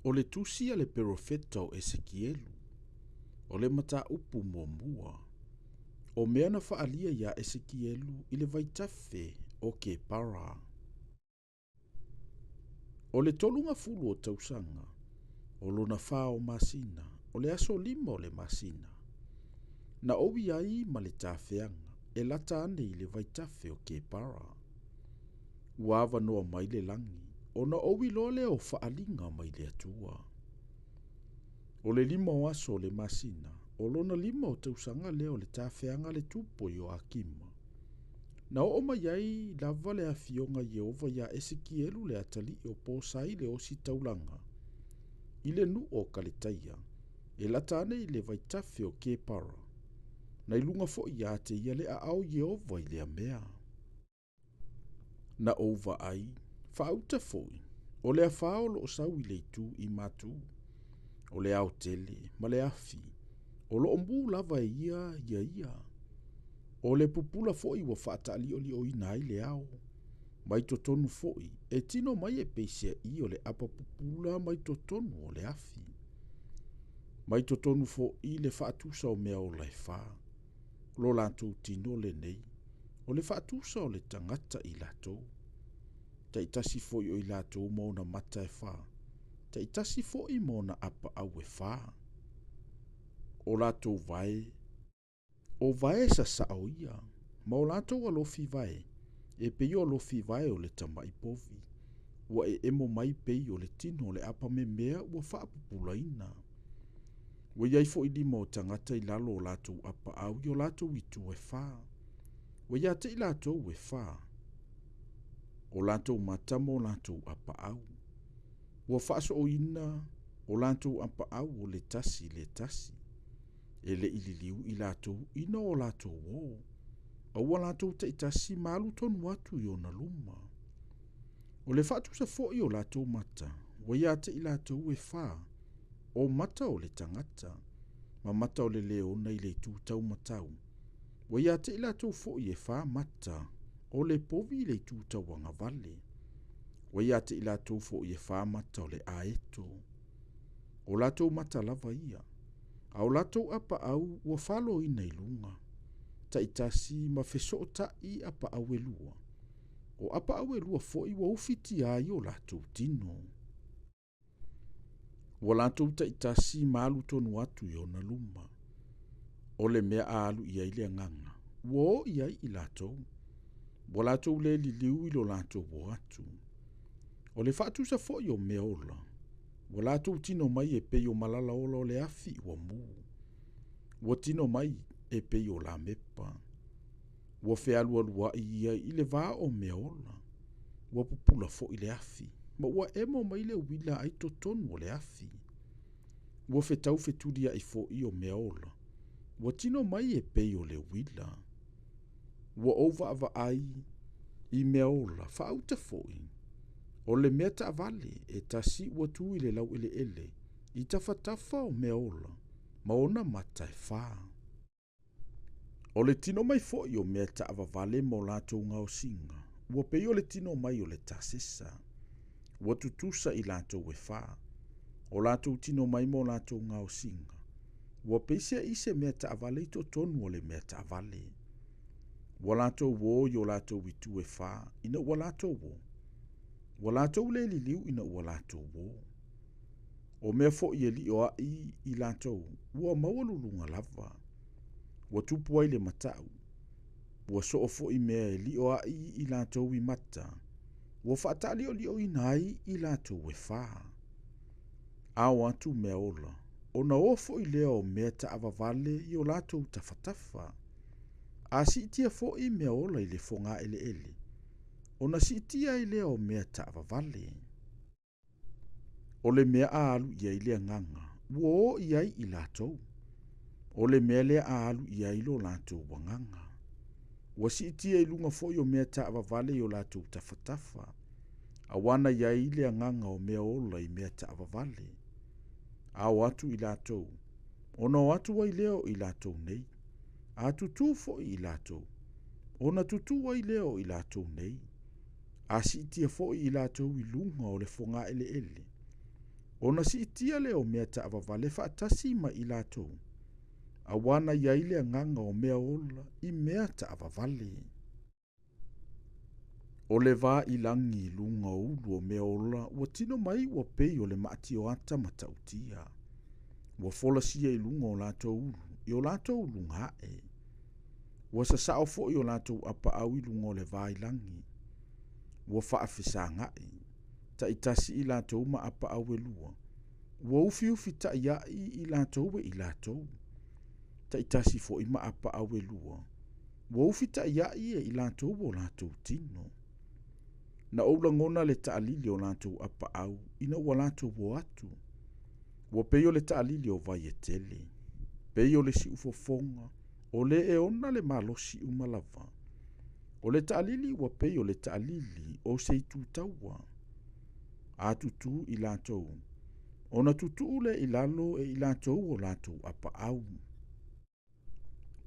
O le tusi a le perofeta o Esekielu, o le mataupu muamua, o mea na faaalia iā Esekielu i le vaitafe o Kepara. O le 30 o tausaga, o lona 4 o masina, o le aso 5 o le masina, na ou i ai ma le tafeaga e lata ane i le vaitafe o Kepara. Ua avanoa mai le lagi, ona ou iloa lea o faaaliga mai le Atua. O le 5 o aso o le masina, o lona 5 o tausaga lea o le tafeaga a le tupu o Ioakima. Na oo mai ai lava le afioga Ieova iā Esekielu le atalii o Posai le ositaulaga i le nuu o Kaletaia, e lata ane i le vaitafe o Kepara. Na i luga foi ia te ia le aao o Ieova i lea mea. Na ou vaai, faauta foi, o le afā o loo sau i le itu i matu, o le ao tele ma le afi, o loo mū lava e ia ia ia. O le pupula foi ua faataaliolioina ai le ao, mai totonu foi, e tino mai e peiseai o le apa pupula mai totonu o le afi. Mai totonu foi le faatusa o mea ola e 4, lo latou tino lenei, o le faatusa o le tagata i latou. Taitasi foi o i latou ma ona mata e 4, taitasi foi ma ona apaau e 4. O latou vae, o vae sasao ia, ma o latou alofi vae, e pei o alofi vae o le tamai povi, ua e emo mai pei o le tino o le apamemea ua faapupulaina. Ua iai foi lima o tagata i lalo o latou apaau i o latou itu e 4. Ua ia te i latou e 4, o latou mata ma o latou apaau. Ua faasooina o latou apaau o le tasi le tasi. E le i liliu i latou ina o latou o, a ua latou taitasi ma alu tonu atu i ona luma. O le faatusa foi o latou mata, ua ia te i latou e 4, o mata o le tagata, ma mata o le leona i le itu taumatau. Ua ia te i latou foi e 4 mata, o le povi i le itu tauagavale. Ua ia te i latou foi e 4 mata o le aeto. O latou mata lava ia, a o latou apaau ua faloina i luga, taitasi ma fesootai apaau e 2. O apaau e 2 foi ua ufitia ai o latou tino. Ua latou taitasi ma alu tonu atu i ona luma. O le mea a alu i ai le agaga, ua o i ai i latou. Ua latou le liliu i lo latou o atu. O le faatusa foi o mea ola, ua latou tino mai e pei o malala ola o le afi ua mū. Ua tino mai e pei o lamepa. Ua fealualuai ia i le vā o mea ola. Ua pupula foi le afi, ma ua emo mai le uila ai totonu o le afi. Ua fetau fetuliai foi o mea ola, ua tino mai e pei o le uila. Ua ou vaavaai i mea ola, faauta foi, o le mea taavale e tasi ua tu i le laueleele, i tafatafa o mea ola, ma ona mata e 4. O le tino mai foi o mea taavavale ma o latou gaosiga, ua pei o le tino mai o le tasesa. Ua tutusa i latou e 4, o latou tino mai ma o latou gaosiga, ua peiseai se mea taavale i totonu o le mea taavale. Ua latou o i o latou itu e 4, ina ua latou o. Ua latou le liliu ina ua latou o. O mea foi e lio ai i latou, ua maualuluga lava. Ua tupu ai le matau. Ua soo foi mea e lio ai i latou i mata. Ua faataaliolioina ai i latou e 4. Ao atu mea ola, ona o foi lea o mea taavavale i o latou tafatafa. A siitia foi mea ola i le fogaeleele, ona siitia ai lea o mea taavavale. O le mea a alu i ai le agaga, ua o i ai i latou. O le mea lea a alu i ai lo latou agaga. Ua siitia i luga foi o mea taavavale i o latou tafatafa, auana i ai le agaga o mea ola i mea taavavale. Ao atu i latou, ona o atu ai lea o i latou nei. A tutū foi i latou, ona tutū ai lea o i latou nei. A siitia foi i latou i luga o le fogaeleele, Ona siitia lea o mea taavavale faatasi ma i latou, auā na i ai le agaga o mea ola i mea taavavale. O le va i lagi i luga o ulu o mea ola ua tino mai ua pei o le maatioata matautia. Ua folasia i luga o latou ulu, i o latou luga ae. Ua sasao foi o latou apaau i luga o le va i lagi. Ua faafesagai, taitasi i latou ma apaau e lua. Ua ufiufi ta'ia'i i latou e i latou. Taitasi foi ma apaau e lua. Ua ufi ta'ia'i e i latou o latou tino. Na ou lagona le taalili o latou apaau ina ua latou o atu. Ua pei o le taalili o vai e tele. Pei o le siufofoga, o le e ona le malosi uma lava. O le taalili ua pei o le taalili o se itu taua. A tutū i latou, ona tutuu lea i lalo e i latou o latou apaau.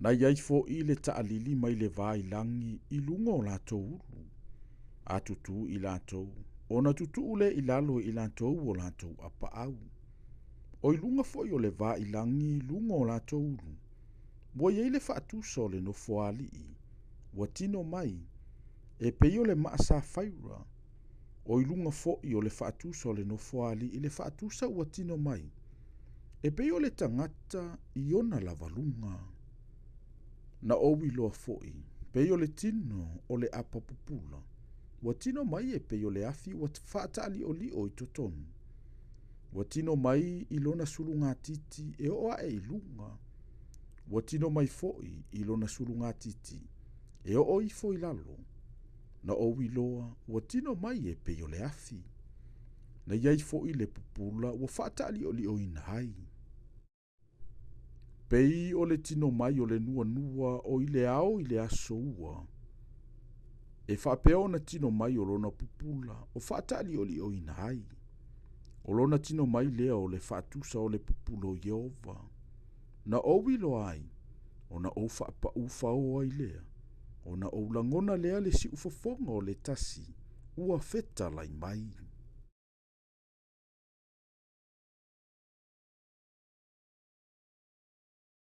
Na i ai foi le taalili mai le va i lagi i luga o latou ulu. A tutū i latou, ona tutuu lea i lalo e i latou o latou apaau. O i luga foi o le va i lagi i luga o latou ulu, ua i ai le faatusa o le nofoaali'i, ua tino mai, e pei o le maa safaira. O i luga foi o le faatusa o le nofoaali'i le faatusa ua tino mai, e pei o le tagata i ona lavaluga. Na ou iloa foi, pei o le tino o le apa pupula, ua tino mai e pei o le afi ua faataali'oli'o i totonu. Ua tino mai i lona sulugatiti e oo ae i luga. Ua tino mai foi i lona sulugatiti e oo ifo i lalo. Na ou iloa ua tino mai e pei o le afi. Na i ai foi le pupula ua faataali'oli'oina ai. Pei o le tino mai o le nuanua o i le ao i le aso ua. E faapea ona tino mai o lona pupula o faataali'oli'oina ai. O lona tino mai lea o le faatusa o le pupula o Ieova. Na ou iloa ai, ona ou faapaū faoa ai lea, ona ou lagona lea le siufofoga o le Tasi, ua fetalai mai.